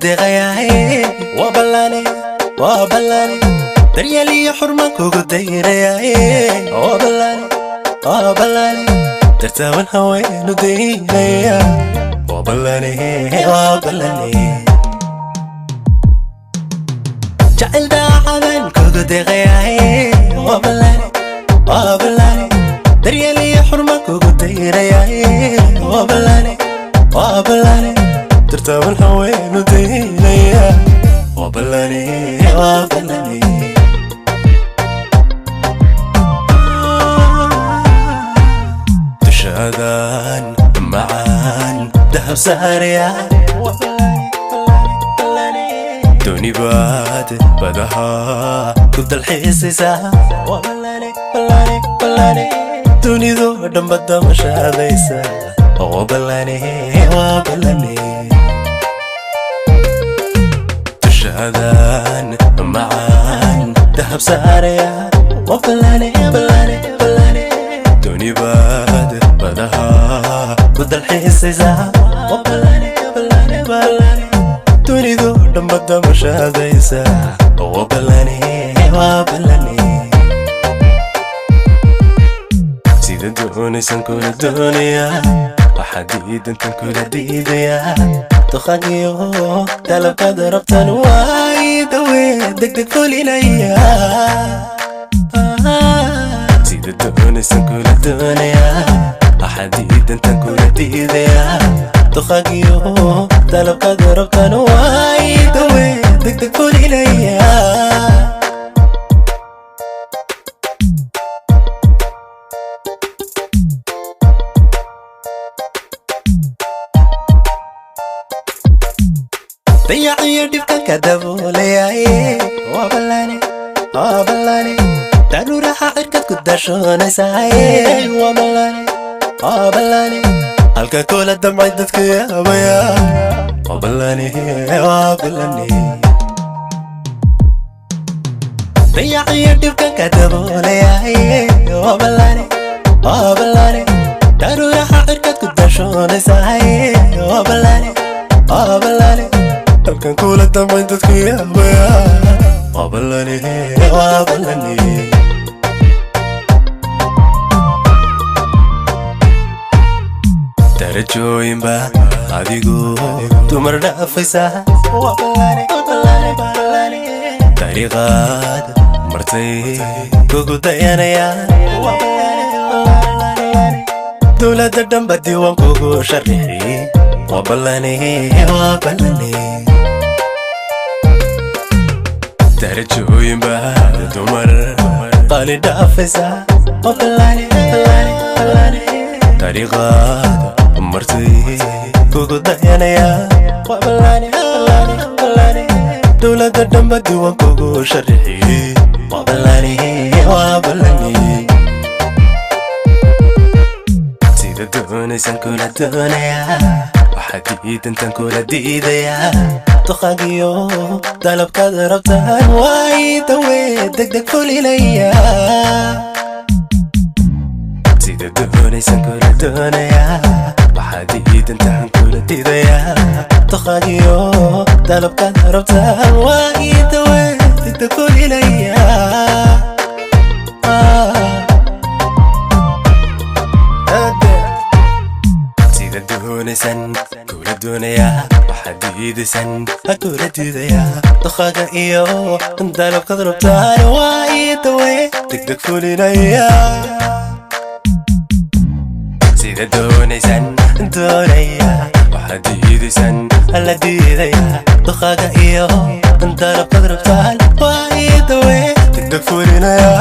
Deeqayaaye, waa ballaane, waa ballaane, daryeel iyo xurmaan kugu dayrayaaye, waa ballaane, waa ballaane, dartaaban haweenu daynaya, waa ballaane, waa ballaane, jacayl daacadan kugu deeqayaaye, waa ballaane, waa ballaane, daryeel iyo xurmaan kugu dayrayaaye, waa ballaane, waa ballaane, dartaaban haweenu daynaya, waa ballaane, waa ballaane. Dushaadan macaan dahab saaraya, dooni baad badaha ku dalxiisaysaa, dunidu dhanba damashaadaysa, waa ballaane, waa ballaane. Dushaadan macaan dahab saaraya, waa ballaane, ballaane, ballaane, dooni baad badaha ku dalxiisaysaa, waa ballaane, ballaane, ballaane, dunidu dhanba damashaadaysa, waa ballaane, waa ballaane. Sida doonaysan kula doonayaa, waxaad diidantan kula diidayaa, duqagiyo dalabkaad rabtan waa dawe degdeg fulinaya. Sida doonaysan kula doonayaa, waxaad diidantan kula diidayaa, duqagiyo dalabkaad rabtan waa dawe degdeg fulinaya. Dayaciyo dhibkan ka daboolayaye, waa ballaane, waa ballaane, daruuraha cirkad ku dashoonaysaye, waa ballaane, waa ballaane, halka kula damcay dadka yaabaya, waa ballaane, waa ballaane. Dayaciyo dhibkan ka daboolayaye, waa ballaane, waa ballaane, daruuraha cirkad ku dashoonaysaye, waa ballaane, waa ballaane, halkan kula damcay dadku yaabaya, waa ballaane, waa ballaane. Darajooyinba adigu dumar dhaafaysa, waa ballaane, ballaane, ballaane, dariiqaad martay kugu dayanaya, waa ballaane, ballaane, dowladda dhanba diiwaan kugu sharixi, waa ballaane, waa ballaane. Darajooyin baad dumar qaali dhaafaysa, waa ballaane, ballaane, ballaane, dariiqaad martay kugu dayanaya, waa ballaane, ballaane, ballaane, dowladda dhanba diiwaan kugu sharixi, waa ballaane, waa ballaane. Sida doonaysan kula doonayaa, waxaad diidantan kula diidayaa, duqagiyo dalabkaad rabtaan waa dawe degdeg fulinaya. Sida doonaysan kula doonayaa, waxaad diidantan kula diidayaa, duqagiyo dalabkaad rabtaan waa dawe degdeg fulinaya. Sida doonaysan kula doonayaa, waxaad diidaysan ha kula diidayaa, duqaga iyo dalabkaad rabtaan waa ii dawe degdeg fulinaya. Sida doonaysan doonaya, waxaad diidaysan la diidaya, duqaga iyo dalabkaad rabtaan waa ii dawe degdeg fulinaya.